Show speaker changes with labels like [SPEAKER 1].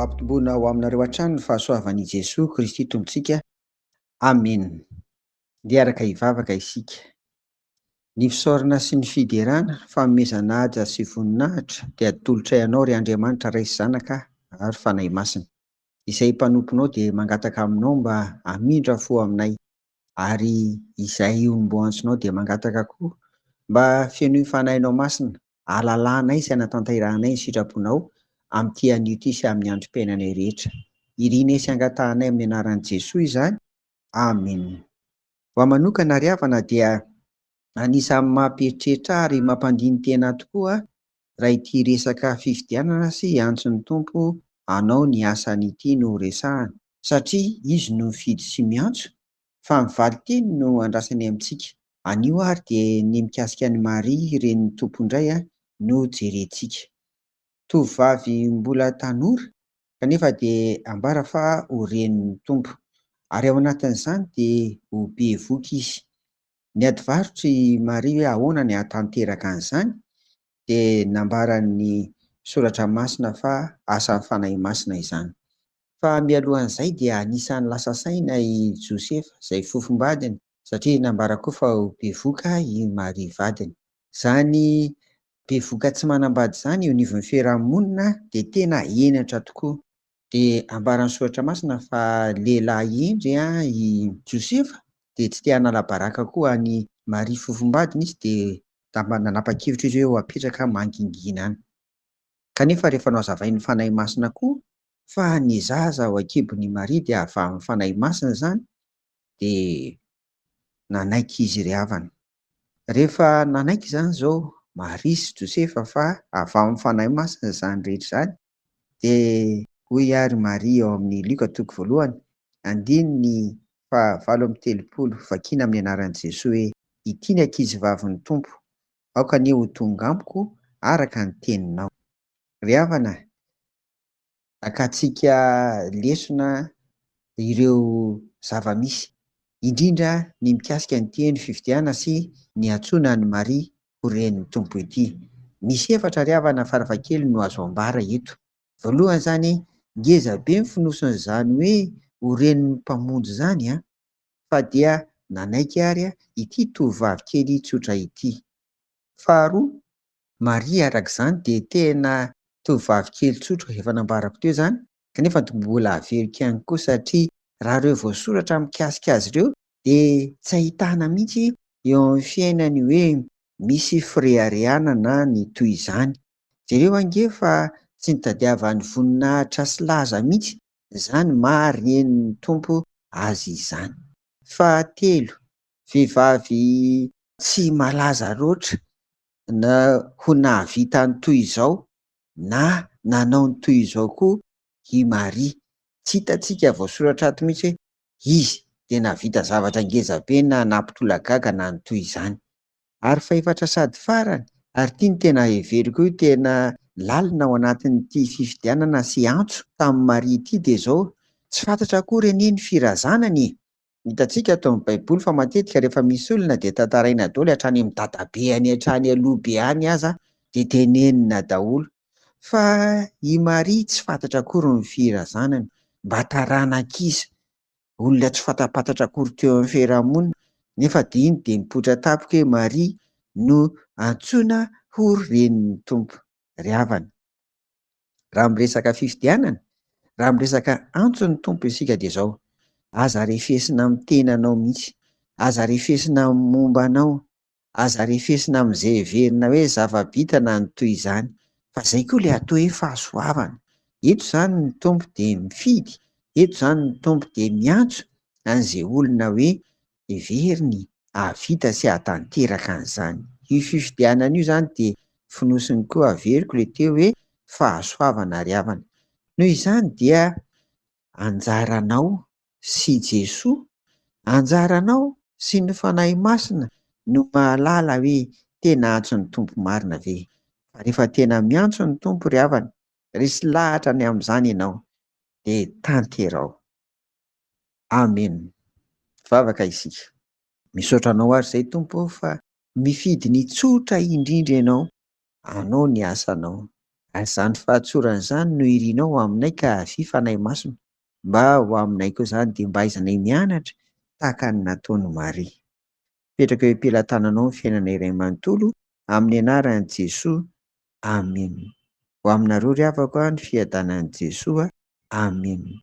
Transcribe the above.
[SPEAKER 1] Ho ampitomboina ho aminareo hatrany ny fahasoavan'i Jesoa Kristy Tompontsika. Amena. Ndeha araka hivavaka isika. Ny fisaorana sy ny fiderana, fanomezana haja sy voninahitra dia atolotray Anao ry Andriamanitra Ray sy Zanaka ary Fanahy Masina. Izay mpanomponao dia mangataka aminao mba hamindra fo aminay ary izay olom-boantsonao dia mangataka koa mba fenoy Fanahinao Masina hahalalanay sy hanatanterahanay ny sitraponao amin'ity anio ity sy amin'ny androm-piainanay rehetra. Irinay sy angatahanay amin'ny anaran'i Jesoa izany. Amena. Ho ahy manokana ry havana dia anisan'ny mampieritreritra ahy ary mampandini-tena ahy tokoa raha ity resaka fifidianana sy antson'ny Tompo hanao ny asany ity no resahana satria Izy no mifidy sy miantso fa ny valinteny no andrasany amintsika. Anio ary dia ny mikasika an'i Maria renin'ny Tompo indray no jerentsika. Tovovavy mbola tanora kanefa dia ambara fa ho renin'ny Tompo. Ary ao anatin'izany dia ho bevoka izy. Niady varotra i Maria hoe ahoana ny hahatanteraka an'izany dia nambaran'ny Soratra Masina fa asan'ny Fanahy Masina izany. Fa mialohan'izay dia anisan'ny lasa saina i Josefa izay fofombadiny satria nambara koa fa ho bevoka i Maria vadiny. Izany bevoka tsy manambady izany eo anivon'ny fiaraha-monina dia tena henatra tokoa. Dia ambaran'ny Soratra Masina fa lehilahy hendry i Josefa dia tsy te hanala baraka koa an'i Maria fofombadiny izy dia nanapa-kevitra izy hoe ho apetraka mangingina any. Kanefa rehefa nohazavain'ny Fanahy Masina koa fa ny zaza ao an-kibon'i Maria dia avy amin'ny Fanahy Masina izany dia nanaiky izy ry havana. Rehefa nanaiky izany izao Maria sy Josefa fa avy amin'ny Fanahy Masina izany rehetra izany dia hoy ary Maria ao amin'ny Lioka toko voalohany andininy faha 38 vakiana amin'ny anaran'i Jesoa hoe ity ny ankizivavin'ny Tompo aoka anie ho tonga amiko araka ny teninao. Ry havana, hakantsika lesona ireo zava-misy, indrindra ny mikasika ny teny fifidianana sy ny antsoina an'i Maria ho renin'ny Tompo ity. Misy efatra ry havana farafahakeliny no azo ambara eto. Voalohany izany, ngeza be ny fonosin'izany hoe ho renin'ny Mpamonjy izany an! Fa dia nanaiky ary ity tovovavy kely tsotra ity. Faharoa, Maria araka izany dia tena tovovavy kely tsotra, efa nambarako teo izany, kanefa dia mbola averiko ihany koa satria raha ireo voasoratra mikasika azy ireo dia tsy ahitana mihitsy eo amin'ny fiainany hoe misy fireharehana na ny toy izany. Jereo ange fa tsy nitadiavany voninahitra sy laza mihitsy izany maha renin'ny Tompo azy izany. Fahatelo, vehivavy tsy malaza loatra na ho nahavita ny toy izao na nanao ny toy izao koa i Maria. Tsy hitantsika voasoratra ato mihitsy hoe izy dia nahavita zavatra ngeza be na nampitolagaga na ny toy izany. Ary fahefatra sady farany, ary ity no tena heveriko hoe tena lalina ao anatin'ity fifidianana sy antso tamin'i Maria ity dia izao, tsy fantatra akory anie ny firazanany e! Hitantsika ato amin'ny baiboly fa matetika rehefa misy olona dia tantaraina daholo hatrany amin'ny dadabeany hatrany aloha be any aza dia tenenina daholo. Fa i Maria tsy fantatra akory ny firazanany, mba taranak'iza, olona tsy fantapantatra akory teo amin'ny fiarahamonina, nefa dia iny dia mipoitra tampoka hoe Maria no antsoina ho renin'ny Tompo. Ry havana, Raha miresaka fifidianana, raha miresaka antson'ny Tompo isika dia izao, aza refesina amin'ny tenanao mihitsy, aza refesina amin'ny momba anao, aza refesina amin'izay heverina hoe zava-bita na ny toy izany, fa izay koa ilay atao hoe fahasoavana. Eto izany ny Tompo dia mifidy, eto izany ny Tompo dia miantso an'izay olona hoe heveriny hahavita sy hahatanteraka an'izany. Io fifidianana io izany dia fonosiny koa averiko ilay teo hoe fahasoavana ry havana. Noho izany dia anjaranao sy Jesoa, anjaranao sy ny Fanahy Masina no mahalala hoe tena antson'ny Tompo marina ve. Fa rehefa tena miantso ny Tompo ry havana, resy lahatra ny amin'izany ianao, dia tanteraho. Amen. Vavaka isika. Misaotra anao ary izay Tompo ô fa mifidy ny tsotra indrindra ianao anao ny asanao. Ary izany fahatsorana izany no irinao ho aminay ka avia Fanahy Masina mba ho aminay koa izany dia mba ahaizanay mianatra tahaka ny nataon'i Maria. Mipetraka eo am-pelatananao ny fiainana iray manontolo amin'ny anaran'i Jesoa. Amena. Ho aminareo ry havako ny fiadanan'i Jesoa. Amena.